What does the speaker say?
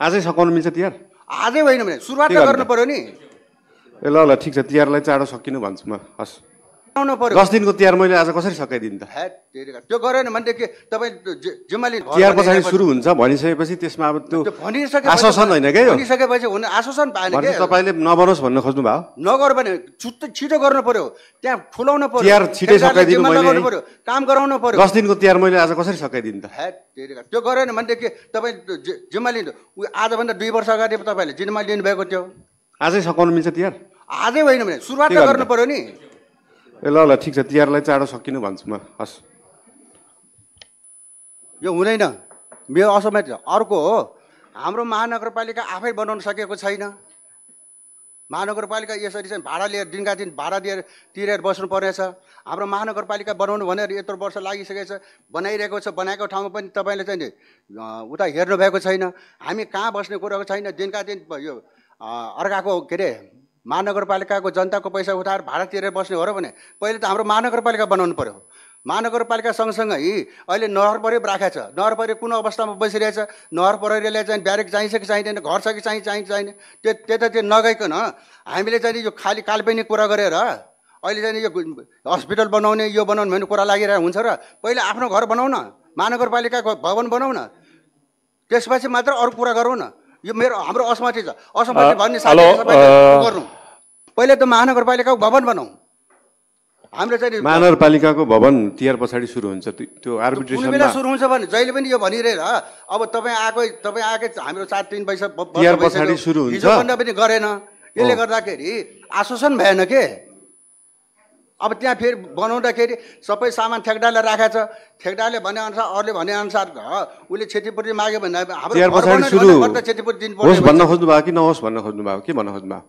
आजै सकाउनु मिल्छ तिहार? आजै होइन भने सुरुवात त गर्नु पर्यो नि। ए ल ल ठिक छ, तिहारलाई चाँडो सकिनु भन्छु म। हस्, आउनु पर्यो। 10 दिनको तिहार मैले आज कसरी सकाइदिनु त? त्यो गरेन भने के तपाईँ जिम्माले तिहार पछाडि सुरु हुन्छ भनिसकेपछि त्यसमा अब त्यो आश्वासन होइन क्या यो। भनिसकेपछि हुन आश्वासन पाएन के? तपाईँले नबनोस् भन्न खोज्नु भयो? नगर भने छिटो गर्नु पर्यो, त्यहाँ खुलाउनु पर्यो, तिहार छिटै सकाइदिनु मैले। काम गराउनु पर्यो। 10 दिनको तिहार मैले आज कसरी सकाइदिनु त? त्यो गरेन भने के तपाईँ जिम्मा लिनु? आजभन्दा 2 वर्ष अगाडि तपाईँले जिम्मा लिनुभएको थियो। आजै सकाउनु मिल्छ तिहार? आजै होइन भने सुरुवात त गर्नु पर्यो नि। ए ल ल ठिक छ, तिहारलाई चाँडो सकिनु भन्छु म। हस्, यो हुँदैन, मेरो असमय। अर्को हो, हाम्रो महानगरपालिका आफै बनाउन सकेको छैन। महानगरपालिका यसरी चाहिँ भाडा लिएर दिनका दिन भाडा दिएर तिरेर बस्नु पर्नेछ। हाम्रो महानगरपालिका बनाउनु भनेर यत्रो वर्ष लागिसकेको छ, बनाइरहेको छ। बनाएको ठाउँमा पनि तपाईँले चाहिँ उता हेर्नुभएको छैन। हामी कहाँ बस्ने कुराको छैन। दिनका दिन यो अर्काको के अरे महानगरपालिकाको जनताको पैसा उठाएर भाडा तिरेर बस्ने हो र भने पहिले त हाम्रो महानगरपालिका बनाउनु पर्यो। महानगरपालिका सँगसँगै अहिले नहर प्रहरी राखेको छ। नहर प्रहरी कुन अवस्थामा बसिरहेछ? नहर प्रहरीले चाहिँ ब्यारेक चाहिन्छ कि चाहिँदैन, घर छ कि चाहिँदैन, त्यो नगइकन हामीले चाहिँ यो खालि काल्पनिक कुरा गरेर अहिले चाहिँ यो हस्पिटल बनाउने यो बनाउने भन्ने कुरा लागिरहेको हुन्छ र पहिले आफ्नो घर बनाऊ न, महानगरपालिकाको भवन बनाऊ न, त्यसपछि मात्र अरू कुरा गरौँ न। यो मेरो हाम्रो असहमति छ। असहमति भन्ने गर्नु पहिले त महानगरपालिकाको भवन बनाऊ। हाम्रो चाहिँ महानगरपालिकाको भवन तिहार पछाडि सुरु हुन्छ। त्यो आर्बिट्रेसनमा कुन बेला सुरु हुन्छ भने जहिले पनि यो भनिरहेर अब तपाईँ आएकै हाम्रो 4-3 वर्ष तिहार पछाडि सुरु हुन्छ। हिजोभन्दा पनि गरेन। यसले गर्दाखेरि आश्वासन भएन के? अब त्यहाँ फेरि बनाउँदाखेरि सबै सामान ठेकदारले राखेको छ। ठेकदारले भनेअनुसार अरूले भनेअनुसार उसले क्षतिपूर्ति माग्यो भने हाम्रो तिहार पछाडि सुरु होस् भन्न खोज्नु भयो कि नहोस् भन्न खोज्नु भयो? के भन्न खोज्नु भयो?